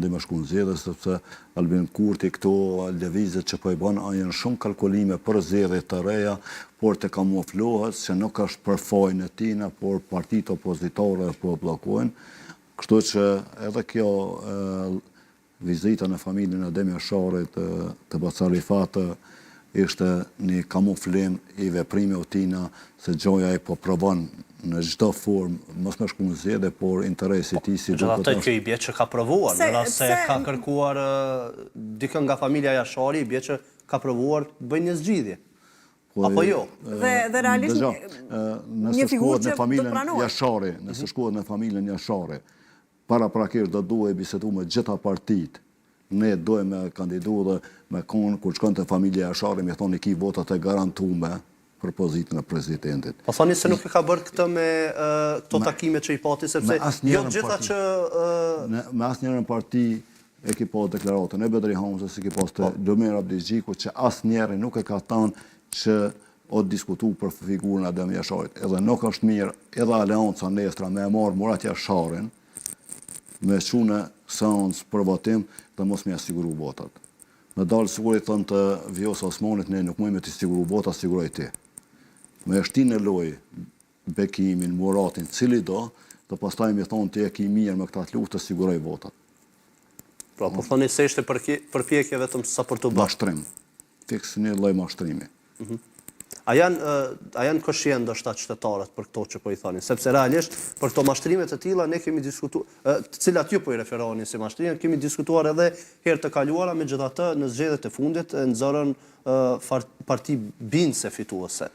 vendi me shku në zgjedhje sepse Albin Kurti këto lëvizjet që po i bën janë shumë kalkulime për zgjedhje të reja, por të kamuflohet se nuk është për fajin e tina, por partitë opozitare po e bllokojnë. Kështu që edhe kjo Vizita në familjen e Adem Jasharit të Baca Rifat ishte një kamuflim i veprimeve tina se gjoja ai po provon në çdo formë mos me shku në zgjedhje, por interesi i tij si duket është... Megjithatë kjo i bie që ka provuar, në rast se ka kërkuar dikë nga familja Jashari, i bie që ka provuar të bëjë një zgjidhje. Po, Apo jo? Dhe, dhe realisht një figurë që do të pranohet. Jashari, nëse mhm. shkohet në familjen Jashari, Paraprakisht do duhej bisedu me gjitha partitë, ne dojmë me kandidu dhe me konë kur shkon te familja Jashari me thonë i ki votat e garantume për pozitën e presidentit. Po thoni se nuk e ka bërë këtë me këto takime që i pati sepse jo të gjitha që Me asnjërën parti e ki pas deklaratën e Bedri Hamzës, e ki pas të po. Lumir Abdixhikut që asnjëri nuk e ka thanë që o diskutu për figurën e Adem Jasharit. Edhe nuk është mirë edhe Aleanca nestra me e marrë Murat Jasharin, me çu në seancë për votim dhe mos me ia siguru votat. Me dalë sikur i thonë të Vjosa Osmanit, ne nuk mujmë me t'i siguru votat, siguroj ti. Me e shti në lojë Bekimin, Muratin, cilido, dhe pastaj me thonë ti e ki mirë me këta të luftës, siguroj votat. Pra, po thoni se ishte përpjekje vetëm sa për të bërë. Mashtrim. Fiks një lloj mashtrimi. Mhm. A janë a janë koshient ndoshta qytetarët për këto që po i thoni? Sepse realisht për këto mashtrime të tilla ne kemi diskutuar, të cilat ju po i referoheni si mashtrime, kemi diskutuar edhe herë të kaluara, megjithatë në zgjedhjet e fundit nxorën parti bindëse fituese.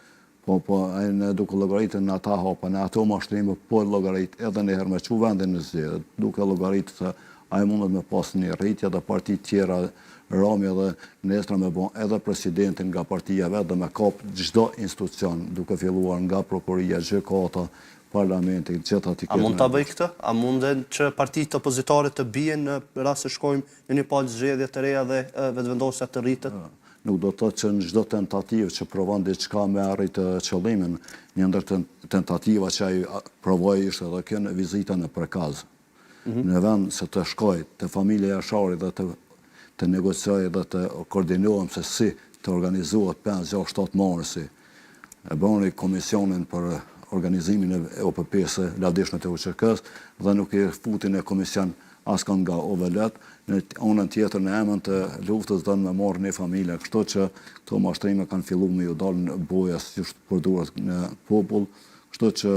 Po, po, ai në duke llogaritur në ata hapa, në ato mashtrime, po llogarit edhe një herë me çu vendin në zgjedhje, duke llogaritur se ai mundet me pas një rritje dhe partitë tjera ramje dhe nesër me bo edhe presidentin nga partia vet dhe me kap çdo institucion, duke filluar nga prokuroria, gjykata, parlamenti, gjitha t'i A mund ta bëjë këtë? A munden që partitë opozitare të bien në rast se shkojmë në një palë zgjedhje të reja dhe Vetëvendosja të rritet? Nuk do të thotë që në çdo tentativë që provon diçka me arrit qëllimin, një ndër tentativa që ai provoi ishte edhe kjo në vizita në Prekaz. Mhm. Në vend se të shkojë te familja Jashari dhe të të negociojë dhe të koordinohem se si të organizohet 5, 6, 7 marsi, e bëri komisionin për organizimin e OPP-së lavdishme të UÇK-së dhe nuk i futi në komision askënd nga OVL-të, në anën tjetër në emën të luftës don me marrë një familje, kështu që këto mashtrime kanë fillu me ju dalë boja siç përdoret në popull, kështu që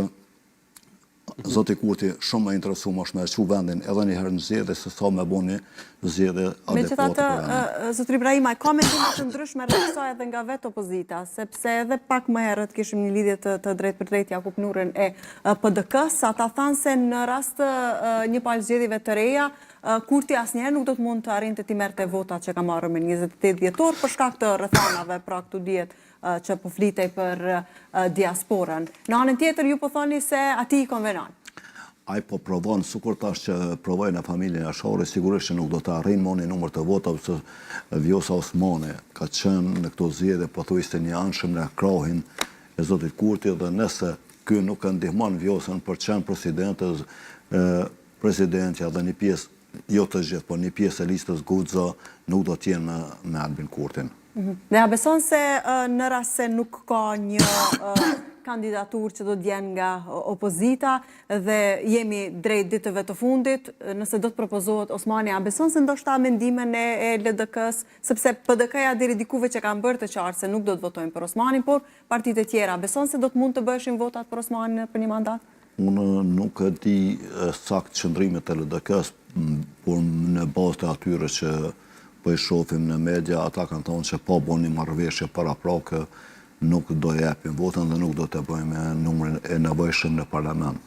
zoti Kurti shumë më interesum është me e çu vendin edhe një herë në zgjedhje se sa me bo një zgjedhje adekuate Megjithatë, zotëri Ibrahimaj, ka mendime të ndryshme rreth kësaj edhe nga vetë opozita, sepse edhe pak më herët kishim një lidhje të, të drejtpërdrejtë Jakup Nurën e PDK-së, ata thanë se në rast të një palë zgjedhjeve të reja, Kurti asnjëherë nuk do të mund të arrinte t'i merrte votat që ka marrë më 28 dhjetor për shkak të rrethanave, pra këtu dihet që po flitej për diasporën. Në anën tjetër ju po thoni se atij i konvenon. Ai po provon, sikur tash që provoi në familjen Jashari, sigurisht që nuk do të arrijnë më një numër të votave, se Vjosa Osmani ka qenë në këto zgjedhje pothuajse njëanshëm në krahin e zotit Kurti dhe nëse ky nuk e ndihmon Vjosën për të qenë presidente, presidentja dhe një pjesë, jo të gjithë, por një pjesë e listës Guxo nuk do të jenë me, me Albin Kurtin. Mhm. Dhe a beson se në rast se nuk ka një kandidaturë që do të vjen nga opozita dhe jemi drejt ditëve të fundit, nëse do të propozohet Osmani, a beson se ndoshta me ndihmën e LDK-së, sepse PDK-ja deri diku veç e kanë bërë të qartë se nuk do të votojnë për Osmanin, por partitë e tjera, beson se do të mund të bëheshin votat për Osmanin për një mandat? Unë nuk e di saktë qëndrimet e LDK-së, por në bazë të atyre që po i shohim në media, ata kanë thonë që pa bo një marrëveshje paraprake nuk do japim votën dhe nuk do të bëjmë numrin e nevojshëm në parlament.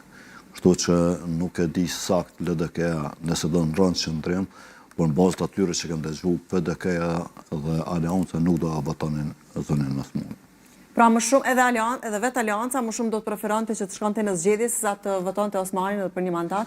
Kështu që nuk e di saktë LDK-ja nëse do ndron qëndrim, por në bazë të atyre që kem dëgju, PDK-ja dhe Aleanca nuk do e votonin zonjën Osmani. Pra më shumë edhe Alean, edhe vetë Aleanca më shumë do të preferonte që të shkonte në zgjedhje sesa të votonte Osmanin edhe për një mandat?